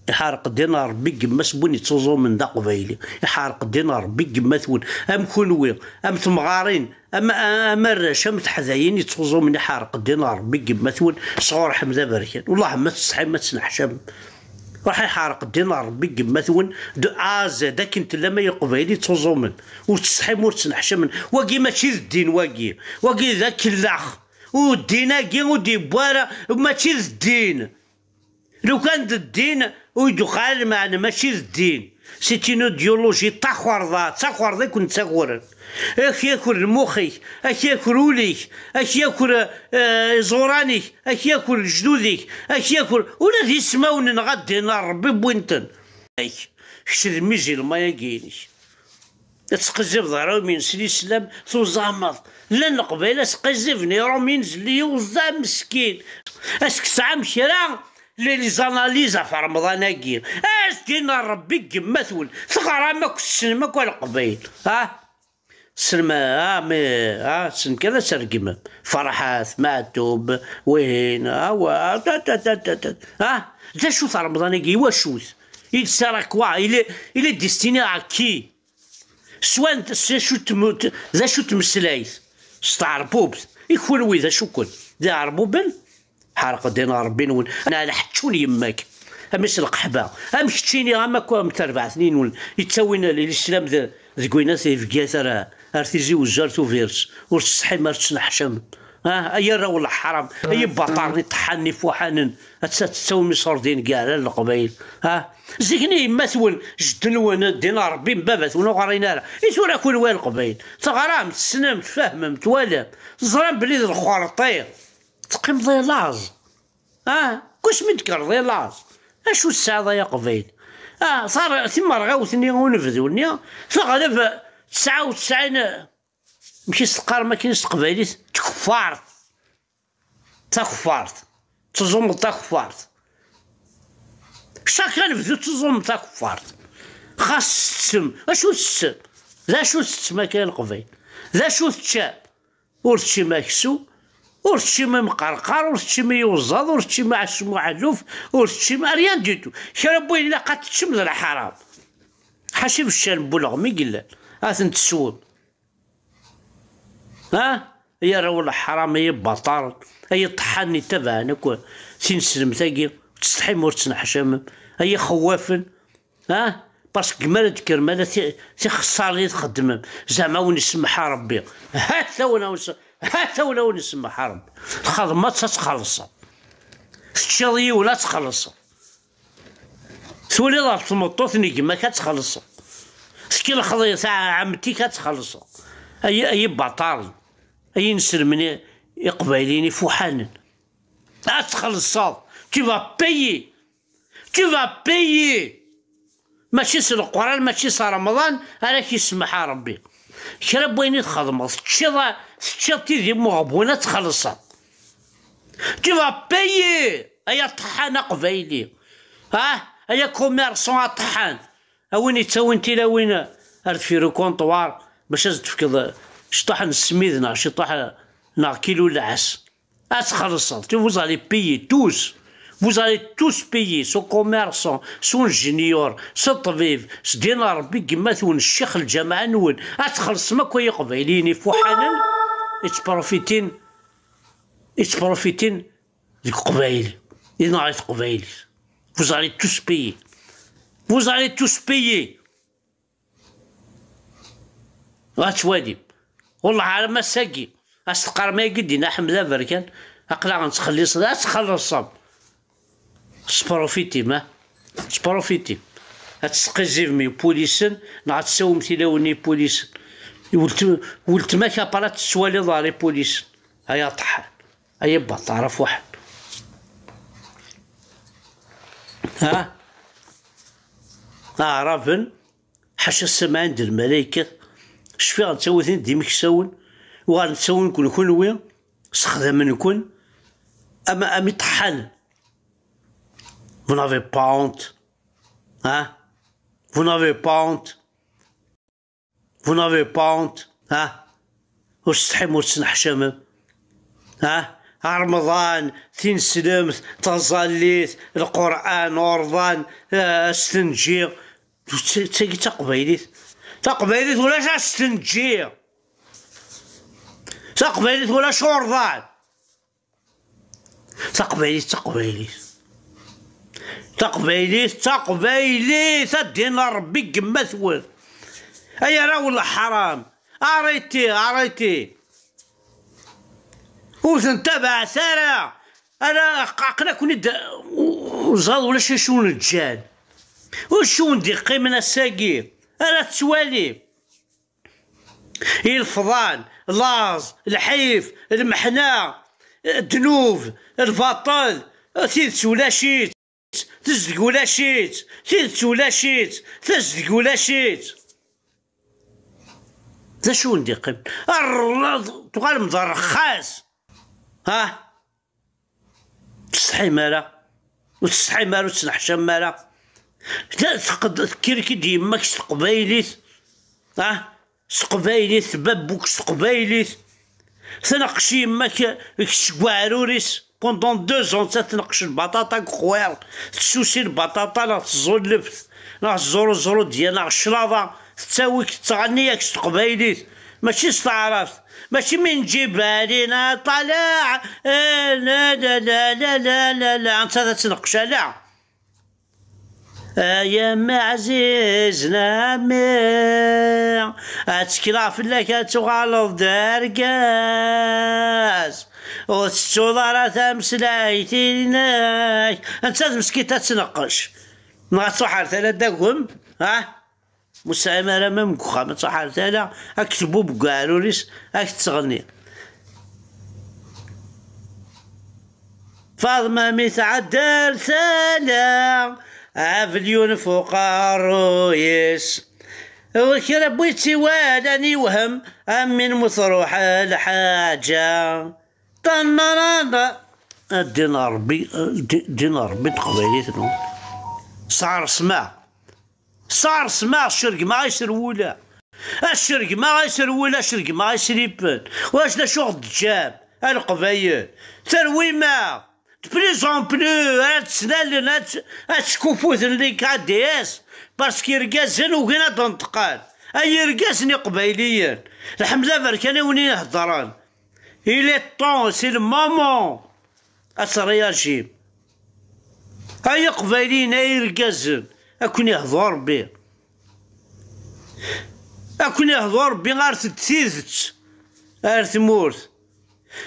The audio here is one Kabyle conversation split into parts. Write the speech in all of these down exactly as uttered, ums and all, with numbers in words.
Iḥerq ddin n Ṛebbi n yemma-s n win yettuẓumen d aqbayli. Iḥerq ddin n Ṛebbi n yemma-twen. Am kunwi, am temɣarin, am, am arrac, am teḥdayin yettuẓumen, iḥerq ddin n Ṛebbi n yemma-twen sɣur Ḥmed Aberkan. Wellah ma tsetḥim ma tesneḥcamem. Ruḥ iḥerq ddin n Ṛebbi n yemma-twen de A à Z, akken tellam ay Iqbayliyen yettuẓumen. Ur tsetḥim ur tesneḥcamem. Wagi mačči d ddin wagi. Wagi d akellax. Ur ddin-agi ur d-yewwi ara, mačči d ddin. Lukan d ddin, ur d-yuqal lmeɛna mačči d ddin. C'est une idéologie d taxerḍa, d taxerḍa i ken-ttakuren. Ak yaker lmux-ik, ak yaker ul-ik, ak yaker, eh, iẓuran-ik, ak yaker lejdud-ik, ak yaker ula d ismawen-nneɣ a ddin n Ṛebbi wwin-ten. Ak, kečč d mizilma-agi-inek. Ad tqizzibeḍ ɣer Ṛumyen s lislam, tuẓameḍ. Llan Leqbayel ad sqizziben i Ṛumyen s liuẓam meskin. Ass tesɛam kra, les, les analyses ɣef Remḍan-agi. As-d-in Ṛebbi deg yemma-twen. Teɣram akk, tessnem akk a Leqbayel. Ha? Tessnem, ha, mi, ha, tessnem kan ad tregmem. Ferḥat, Meɛtub, wihin, ha, wa, ta, ta, ta, ta, ta. Ha? D acu-t Remḍan-agi? Iwacu-t? Il sert à quoi? Il est, il est destiné à qui? Swan s acu tmut, d acu tmeslayt? S tɛerbubt. I kunwi d acu-ken? D iɛerbuben? Ḥerq ddin Ṛebbi-nwen. Neɣ lḥeččun yemma-k. Am is lqeḥba. Am keččini, am akk am terbaɛt-nni-nwen. Yettawin l-, lislam d-, deg winat ibeggat ar, ar Tizi Wezzu ar Tubiret. Ur tsetḥim ar tesneḥcamem. Ah, ay arraw n leḥram, ay ibaṭaren iṭeḥḥanen ifuḥanen, ad tt-, ad tettawim iṣurdiyen deg yeɛrar n Leqbayel. Ah, zik-nni yemma-twen, jedden-nwen, ddin n Ṛebbi n baba-twen ur ɣrin ara. I tura kunwi a Leqbayel, teɣram, tessnem, tfehmem, twalam, teẓram belli d lxerṭi, teqqimeḍ i laẓ. Ah, kusmi d-tekkreḍ i laẓ. Acu tesɛiḍ ay Aqbayli? Ah, tar-, timerɣawt-nni unebdu-nni, teɣleb tesɛa u tesɛin, amek i s-teqqarem akken s teqbaylit? Tkeffart. Takeffart. Teẓumeḍ takeffart. Chaque anebdu teẓumeḍ takeffart. Xas tsettem. Acu tsettem? D acu tsettem akka a Leqbayel? D acu teččam? Ur teččim aksum, ur teččim imqerqar, ur teččim iyuẓaḍ, ur teččim aɛessum uɛelluf, ur teččim rien du tout. Kra n wayen ilaq ad teččem d lḥaram. Ḥaca ibeccan n wulɣem i yellan, ad ten-teswem. Ha? Ay arraw n leḥram, ay ibaṭaren, ay iṭeḥḥanen ittabaɛen akk tineslemt-agi, ur tsetḥim ur tettneḥcamem, ay ixewwafen, ha? Parce que mi ara d-tekkrem ala ti-, tixeṣṣarin i txeddmem, zeɛma a wen-isemmeḥ Ṛebbi. Hata wen-, a wen-s-, hata wen-, a wen-isemmeḥ Ṛebbi. Txedmeḍ-tt ad txellṣeḍ. Teččiḍ yiwen ad txellṣeḍ. Tuliḍ ɣef tmeṭṭut n gma-k ad txellṣeḍ. Tkelxeḍ i ɛemti-k ad txellṣeḍ. Ay, ay ibaṭaren, ay inselmen i-, iqbayliyen ifuḥanen. Ad txellṣeḍ. Tu vas payer. Tu vas payer. Mačči s Leqran, mačči s Remḍan ara k-isemmeḥ Ṛebbi. Kra n wayen i txedmeḍ, teččiḍ, teččiḍ tidi n uɣbun ad txellṣeḍ. Tu vas payer, ay aṭeḥḥan aqbayli. Ah, ay akummerṣan aṭeḥḥan. A win yettawin tilawin ar deffir ukunṭwar bac ad s-d-tefkeḍ ciṭuḥ n ssmid neɣ ciṭuḥ neɣ kilu n lɛes. Ad txellṣeḍ. Vous allez payer tous. Vous allez tous payer. S ukummerṣan, s unjinyur, s ṭṭbib, s ddin n Ṛebbi n yemma-twen, ccix n lǧameɛ-nwen. Ad txellṣem akk ay iqbayliyen ifuḥanen, ittprofitin, ittprofitin deg uqbayli, yenɣa teqbaylit. Vous allez tous payer. Vous allez tous payer. Ad twalim. Wellah ar ass-agi, ad s-teqqarem ayagi d-yenna Ḥmed Aberkan, aql-aɣ nettxelliṣ, ad txellṣem. Sprofitim, ha? Sprofitim. Ad tesqizzibem ipulisen, neɣ ad tessawem tilawin n ipulisen. Weltm-, weltma-k apara tettwaliḍ ɣer ipulisen. Ay aṭeḥḥan. Ay abaṭar afuḥan. Ha? Aɛraben, ḥaca ssamɛin d lmalaykat, cfiɣ nettawit-in d imeksawen, uɣal nettawin-ken kunwi, sexdamen-ken, am, am iṭeḥḥanen. Vous n'avez pas honte. Ha? Vous n'avez pas honte. Vous n'avez pas honte, ha? Ur tsetḥim ur tettneḥcamem, ha? Remḍan, tineslemt, taẓallit, Lqur'an, urḍan, eh, astenǧi. D tagi d taqbaylit. Taqbaylit ulac astenǧi. Taqbaylit ulac urḍan. Taqbaylit, taqbaylit. Taqbaylit, taqbaylit, a ddin n Ṛebbi n yemma-twen. Ay arraw n leḥram, arrêtez, arrêtez. Ur ten-tabaɛet ara. Ara aql-aken-id uẓaḍ ulac acu wen-ǧǧan. Ulac acu wen-d-iqqimen ass-agi. Ara tettwalim. Ilefḍan, laẓ, lḥif, lmeḥna, ddnub, lbaṭel, tidet ulac-itt, tezdeg ulac-itt, tidet ulac-itt, tezdeg ulac-itt. D acu wen-d-iqqim? Rrleḍ, tuɣalem d rrxas. Ha? Tsetḥim ara? Ur tsetḥim ara, ur tettneḥcamem ara? Tekkir-ik-id yemma-k s teqbaylit, ah, s teqbaylit, babbu-k s teqbaylit, tneqqec yemma-k seg uɛrur-is, pendant deux ans, ta tneqqec lbaṭaṭa deg uxwir, tessusi lbaṭaṭa neɣ teẓẓulleft, neɣ zzuruẓru dya neɣ cclaḍa, tettawi-k tettɣenni-yak s teqbaylit, mačči s taɛrabt, mačči min ǧib alina ṭalaɛ, eh, la, la, la, la, la, la, la, anta ad tneqqec ala. Ay a mmi ɛzizen a mmi, ad ttekleɣ fell-ak ad tuɣaleḍ d argaz, ur tettuḍ ara tameslayt-inek. Nettat meskint ad tneqqec. Neɣ ad truḥ ar tala d agem, ha? Ur tesɛim ara ma deg uxxam, ad truḥ ar tala, ad k-tbub deg uɛrur-is, ad k-tettɣenni. Faḍma mi tɛedda ar tala, abelyun f uqerruy-is. Ur kra n wi tt-iwalan iwhem, am win mu truḥ lḥaǧa. Ṭannaran. A ddin n Ṛebbi, ddin n Ṛebbi n teqbaylit-nwen. Sɛersma. Sɛersma, cergma iserwula. Acergma iserwula, acergma isripen. Ulac d acu ɣ-d-ǧǧam, a Leqbayel. Terwim-aɣ. De plus en plus, ara d-ttnalen, ad tt-, ad ttkufuten les K D S, parce que irgazen ugin ad d-neṭqen. Ay irgazen iqbayliyen. Lḥemd aberkan i wen-iheddren. Il est temps, c'est le moment. Ad tréagim. Ay iqbayliyen, ay irgazen, ad ken-ihdu Ṛebbi. Ad ken-ihdu Ṛebbi, rret-d tidet ar tmurt.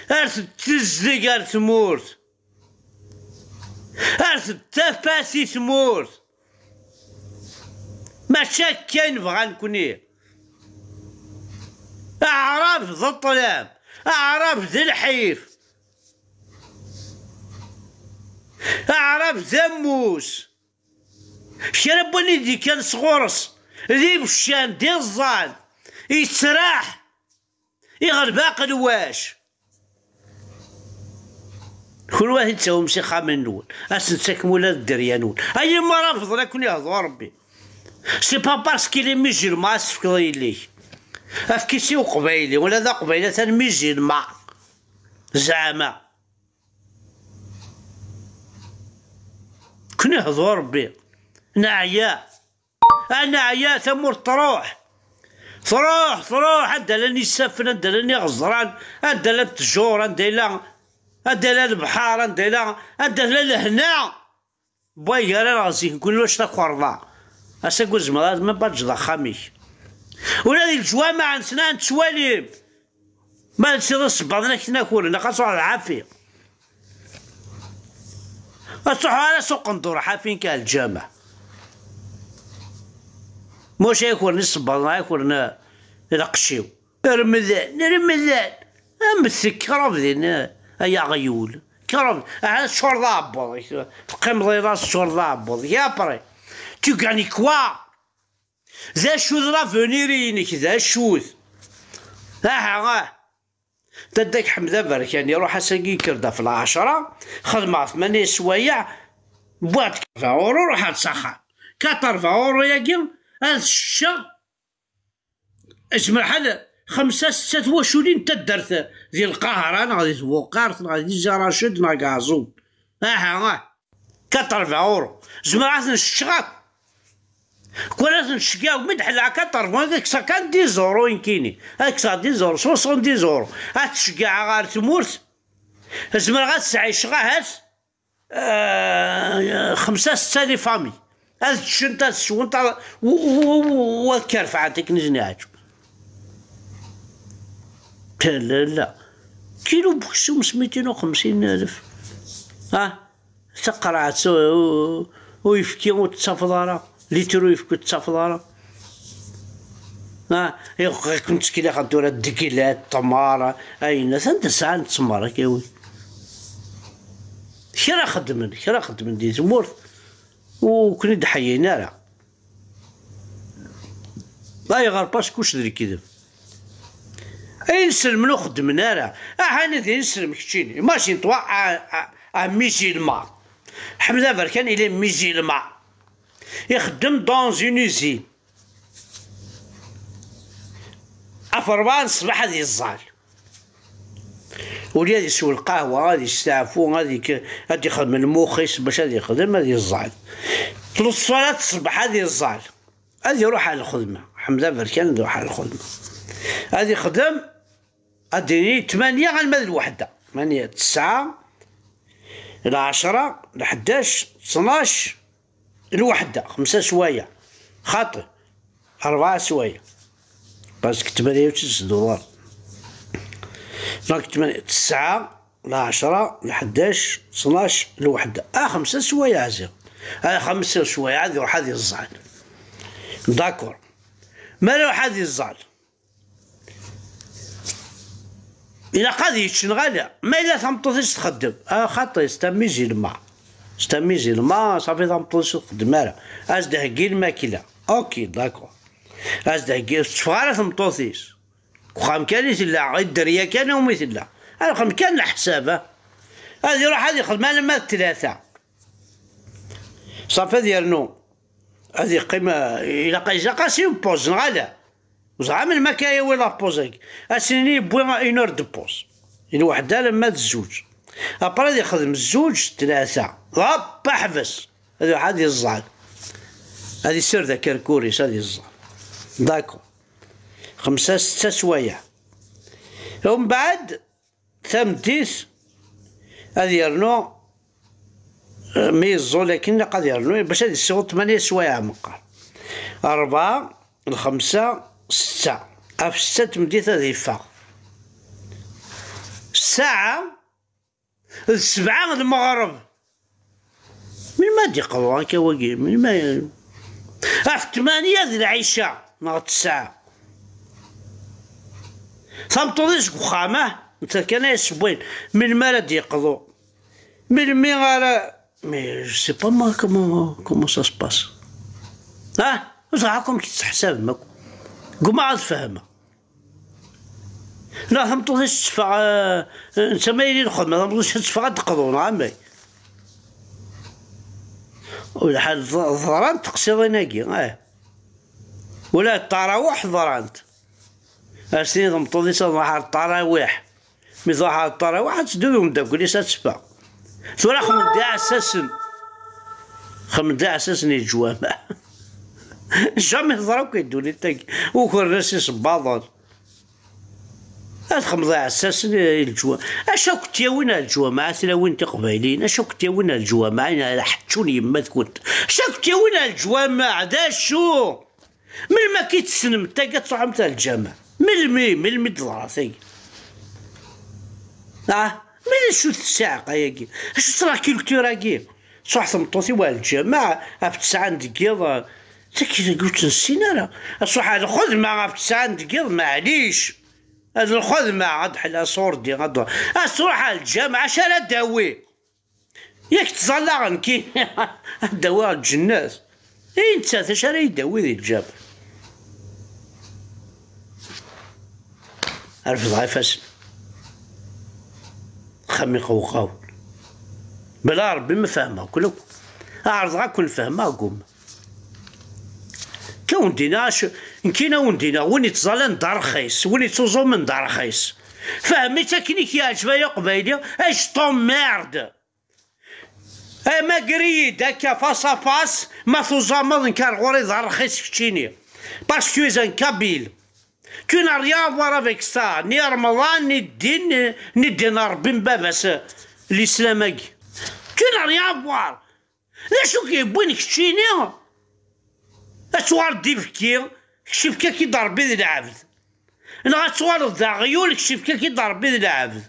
Rret-d tizdeg ar tmurt. Rret-d tafat i tmurt. Mačči akka i nebɣa nekni. Aɛrab d ṭṭlam, aɛrab d lḥif, aɛrab d ammus. Kra n win i d-ikkan sɣur-s, d ibeccan, d iẓẓan, yettraḥ, iɣleb aqelwac. Kunwi ad t-id-tawim s ixxamen-nwen, ad sen-takem ula d dderya-nwen. Ay imi ara bḍen, ad ken-ihdu Ṛebbi. C'est pas parce qu'il est musulman ad s-tefkeḍ yelli-k. Efk-itt i uqbayli, ula d aqbayli atan musulman. Zeɛma. Ken-ihdu Ṛebbi. Neɛya. A neɛya, tamurt truḥ. Truḥ, truḥ, anda llan isaffen, anda llan iɣeẓran, anda llan ttjur, anda yella, anda yella lebḥer, anda yella, anda tella lehna. Wway gar-aneɣ zik, nekkni ulac takerḍa. Ass-agi ur tzemreḍ ara ma ad teǧǧeḍ axxam-ik. Ula di leǧwameɛ-nsen ad nettwali. Ma d siḍ isebbaḍen ad k-ten-akuren, ilaq ad truḥeḍ ḥafi. Ad truḥeḍ ara s uqendur ḥafi nekk ar lǧameɛ. Maca akuren isebbaḍen, akuren lqecc-iw. Remḍan, Remḍan, am tekraḍ din, ay aɣyul. Kraḍ, aha tcureḍ aɛebbuḍ-ik, teqqimeḍ iḍ-a tcureḍ aɛebbuḍ-ik, et après, tu gagnes quoi? D acu d l'avenir-inek, d acu-t? Aha, ah. Dadda-k Ḥmed Aberkan, iruḥ ass-agi yekker-d ɣef lɛecṛa, xedmeɣ tmanya swayeɛ, wwiɣ-d vingt euros, ruḥeɣ-d s axxam. Quatre-vingts euros-yagi, ad cceɣ, Zemreɣ ad xemsa setta twaculin n taddart di Lqahra neɣ di Tbuqart neɣ di Tizi Racid neɣ deg Ɛeẓẓug. Aha, ah. Quatre-vingts euros. Zemreɣ ad ten-sseččeɣ akk. Kul ad ten-ttceggiɛeɣ, mi d-ḥelleɣ quatre-vingts, ad kkseɣ kan dix euros nekkini. Ad kkseɣ dix euros, soixante-dix euros. Ad ttceggiɛeɣ ɣer tmurt. Zemreɣ ad sɛiceɣ ahat, eh, xemsa, setta les familles. Ad ččent, ad swent, ad, u, u, u, u ad kerfɛent akken i sen-iɛǧeb. La, la, la. Kilo n weksum s mitin u xemsin alef. Ah. Taqerɛet, u-, u-, uyefki ur tettafeḍ ara, litru uyefki ur tettafeḍ ara. Ah, iɣ-, ken ttkellixen tura ddegilat, ttmer, ayen, atan da sɛan ttmer, akka wi. Kra xeddmen, kra xeddmen di tmurt, u ken-id-ḥeyyin ara. Ayɣer? Parce que kuc d lekdeb. Ay inselmen ur xeddmen ara. Ahan d inselm keččini. Imagine-toi un, un, un musulman. Ḥmed Aberkan, il est musulman. Ixeddem dans une usine. Ɣef rebɛa n ṣṣbeḥ ad yeẓẓal. Uli ad isew lqahwa, ad yesteɛfu, ad ik-, ad ixdem lmux-is bac ad ixdem, ad yeẓẓal. Tlus ṣṣalat ṣṣbeḥ ad yeẓẓal. Ad iruḥ ɣer lxedma. Ḥmed Aberkan ad iruḥ ɣer lxedma. Ad ixdem, ad d-ini tmanya alma d lweḥda. Tmanya, tesɛa, lɛecra, lḥdac, ttnac, lweḥda, xemsa swayeɛ. Xaṭi, rebɛa swayeɛ. Parce que tmanya ur tt-id-tsedduḍ ara. Donc, tmanya, tesɛa, lɛecra, lḥdac, ttnac, lweḥda. Ah, xemsa swayeɛ ziɣ. Ah, xemsa swayeɛ ad iruḥ ad iẓẓal. D'accord. Ma ara iruḥ ad iẓẓal, ilaq ad yečč neɣ ala? Ma yella tameṭṭut-is txeddem, ah, xaṭi, c'est un musulman. C'est un musulman, safi tameṭṭut-is ur txeddem ara. Ad s-d-heggi lmakla. Ok, d'accord. Ad s-d-heggi, ur tetteffeɣ ara tmeṭṭut-is. Deg uxxam kan i tella, i dderya kan umi tella. Ad xem kan leḥsab, ah. Ad iruḥ ad ixdem alamma d tlata. Safi ad yernu. Ad yeqqim, eh, ilaq, ilaq-as une pause, neɣ ala? Ur ẓriɣ melmi akka yawi la pause-agi. Ad s-nini yewwi une heure de pause. I lweḥda alamma d zzuǧ. Après ad yexdem zzuǧ, tlata. Hop, ḥbes. Ad iruḥ ad yeẓẓal. Ad yessired akerkur-is, ad yeẓẓal. D'accord. Xemsa, setta swayeɛ. Umbeɛd, tameddit, ad yernu, eh, mi yeẓẓul akken ilaq ad yernu, bac ad yessiweḍ tmanya swayeɛ meqqar. Rebɛa, lxemsa, setta. Ɣef setta n tmeddit ad yeffeɣ. Ssaɛa d sebɛa n lmeɣreb. Melmi ad d-iqḍu akka wagi? Melmi a-, ɣef tmanya d lɛica neɣ tesɛa? Tameṭṭut-is deg uxxam, ah, nettat kan ay yessewwayen. Melmi ara d-yeqḍu? Melmi ara, mais je sais pas moi comment, comment ça se passe. Ah, ur ẓriɣ akk amek i tettḥesabem akk. Ggumaɣ ad fehmeɣ. Neɣ tameṭṭut-is tetteffeɣ, eh, netta ma yili lxedma, tameṭṭut-is ad teffeɣ ad d-teqḍu, neɣ amek? Lḥal ḍ-, ḍrant teqsiḍin-agi, eh. Ula d ṭarawiḥ ḍrant. Ar s-tini tmeṭṭut-is ad nruḥ ar ṭarawiḥ. Mi tṛuḥ ɣer ṭṭarawiḥ, ad teddu d umeddakel-is ad teffeɣ. Tura xedmen-d iɛessasen. Xedmen-d iɛessasen i leǧwameɛ. Jamais teḍra akk di ddunit-agi. Ukren-as isebbaḍen. Ad xedmeḍ iɛessasen i leǧwameɛ. Acu akk t-yawin ar leǧwameɛ, a tlawin tiqbayliyin? Acu akk t-yawin ar leǧwameɛ, a ḥeččun yemma-tkent? Acu akk t-yawin ar leǧwameɛ? D acu? Melmi akka i tessnem tagi ad truḥemt ar lǧameɛ? Melmi, melmi d-teḍra tagi? Ah, melmi acu tessiɛqa-agi? Acu-tt la culture-agi? Truḥ tmeṭṭut-iw ar lǧameɛ ɣef tesɛa n deg yiḍ, tagi, tagi ur tt-nessin ara. Ad truḥ ar lxedma ɣef tesɛa n deg yiḍ, maɛlic. Ar lxedma, ad ḥella ṣurdi, ad, ad truḥ ar lǧameɛ, acu ara d-tawi? Yak ttẓallaɣen ki ad d-awiɣ lǧennet. I nettat, acu ara yi-d-tawi di lǧameɛ? Refdeɣ ifassen. Axxam iqewqaw. Bla Ṛebbi ma fehmeɣ-ken akk. Ɛerḍeɣ ad ken-fehmeɣ, gumma. Kan wen-d-iniɣ acu, Nekkini a wen-d-iniɣ, win yettẓallan d arxis, win yettuẓumen d arxis. Fhem-itt akken i k-yeɛǧeb ay aqbayli, ay je t'emmerde. Amagri-yi-d akka face à face, ma tuẓameḍ nekk ar ɣur-i d arxis keččini. Parce que tu es un kabyle. Tu n'as rien à voir avec ça, ni Remḍan, ni ddin, ni, ni ddin n Ṛebbi n baba-s, l'islam-agi. Tu n'as rien à voir. D acu k-yewwin keččini? Ad tuɣaleḍ d ibekki, kečč ifka-k-id Ṛebbi d lɛebd. Neɣ ad tuɣaleḍ d aɣyul, kečč ifka-k-id Ṛebbi d lɛebd.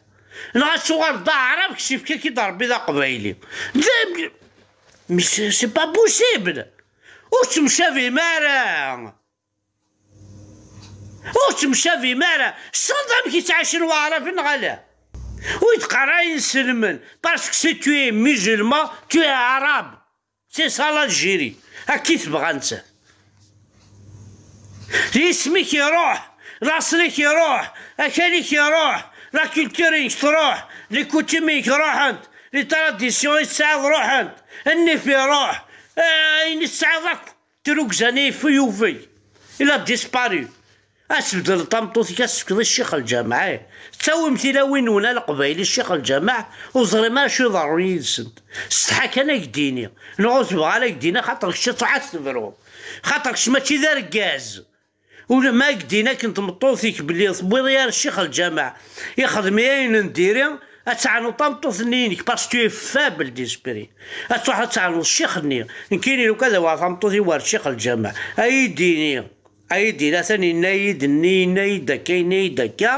Neɣ ad tuɣaleḍ d aɛrab, kečč ifka-k-id Ṛebbi d aqbayli. D-, mais c'est, c'est pas possible. Ur ttemcabim ara. Ur ttemcabim ara. Tessneḍ amek i ttɛicen waɛraben neɣ ala? Ur d-qqar ara inselmen, parce que si tu es musulman, tu es arabe. C'est ça l'Algérie. Akka i tebɣa nettat. Isem-ik iruḥ, laṣel-ik iruḥ, akal-ik iruḥ, la culture-ik truḥ, les coutumes-ik ruḥent, les traditions i tesɛiḍ ruḥent, nnif iruḥ, eh, ayen i tesɛiḍ akk, tirugza-nni yef-, yufeg. Il a disparu. Ad tbeddleḍ tameṭṭut-ik, ad tefkeḍ i ccix lǧameɛ, eh. Ttawim tilawin-nwen a leqbayel i ccix lǧameɛ, ur ẓrim ara acu iḍerrun yid-sent. Ṣṣeḥḥa kan ad k-d-iniɣ, neɣ ur tebɣa ara ad k-d-iniɣ, xaṭer kečč ad truḥ ad tebruḍ. Xaṭer kečč mačči d argaz. Ula ma ak-d-in akken tmeṭṭut-ik belli tewwiḍ-iyi ar ccix lǧameɛ, ixdem-iyi ayen n diri, ad teɛnuḍ tameṭṭut-nni-inek, parce que tu es faible d'esprit. Ad truḥeḍ ad teɛnuḍ ccix-nni. Nekkini lukan ad awiɣ tameṭṭut-iw ar ccix lǧameɛ, ad iyi-d-ini, ad iyi-d-ini, atan yenna-yi-d nni, yenna-yi-d akka, yenna-yi-d akka,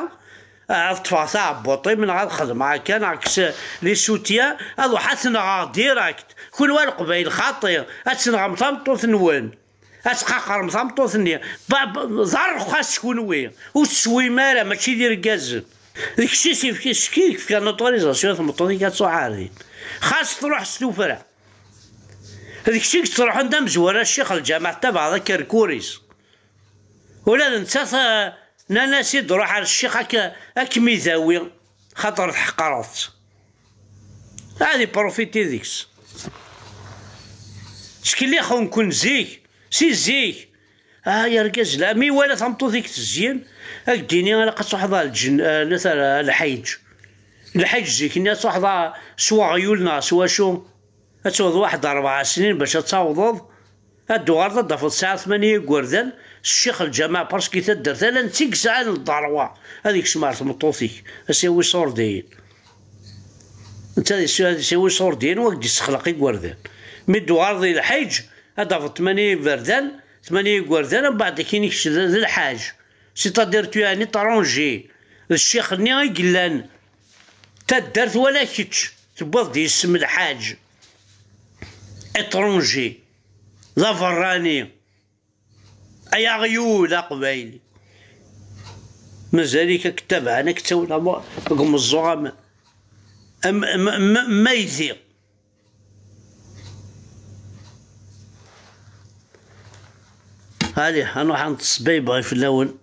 ad ṭṭfeɣ taɛebbuṭ-im, neɣ ad xedmeɣ akka, neɣ kkes les soutiens, ad ruḥeɣ ad t-nɣeɣ direct. Kunwi a leqbayel xaṭi, ad tenɣem tameṭṭut-nwen. Ad tqaqrem tameṭṭut-nni. Ba-, ba-, d arxas kunwi. Ur teswim ara, mačči d irgazen. D kečč i s-yefk-, s kif yefkan l'autorisation i tmeṭṭut-ik ad truḥ ar din. Xas truḥ s tuffra. D kečč i yettruḥen d amezwar a ccix lǧameɛ, tettabaɛeḍ akerkur-is. Ula d nettat, eh, nnan-as-id ruḥ ar ccix ak-, ad kem-idawi, xaṭer tḥeqreḍ-tt. Ad iprofiti deg-s. Ttkellixen-ken zik, si zik. Ah, argaz, la, mi wala tameṭṭut-ik tezyen, ad k-d-ini ilaq ad truḥeḍ ar lǧen-, eh, nat-, ar lḥiǧ. Lḥiǧ zik-nni ad truḥeḍ a-, s weɣyul neɣ s wacu. Ad tawḍeḍ waḥed rebɛa snin bac ad tawḍeḍ. Ad d-tuɣaleḍ ad d-tafeḍ tesɛa tmanya igerdan, s ccix lǧameɛ, parce que taddart ala netta i yesɛan ddrewa ad ikcem ar tmeṭṭut-ik, ad s-yawi iṣurdiyen. Netta ad yesɛu, ad s-yawi iṣurdiyen, wa ad d-yessexleq igerdan. Mi d-tuɣaleḍ i lḥiǧ, ad d-tafeḍ tmanya iberdan, tmanya igerdan, mbeɛd akkin i kečč d, d lḥaǧ. C'est-à-dire tu es un étranger. D ccix-nni i yellan. Taddart wala kečč, tewwiḍ-d yisem lḥaǧ. Étranger. D aberrani. Ay aɣyul aqbayli. Mazal-ik ad k-ttabaɛen, ad k-ttawin am, deg umeẓẓuɣ am, am, am, am, am aydi. Allez, ad nruḥ ad neṭṭes, bye bye fell-awen.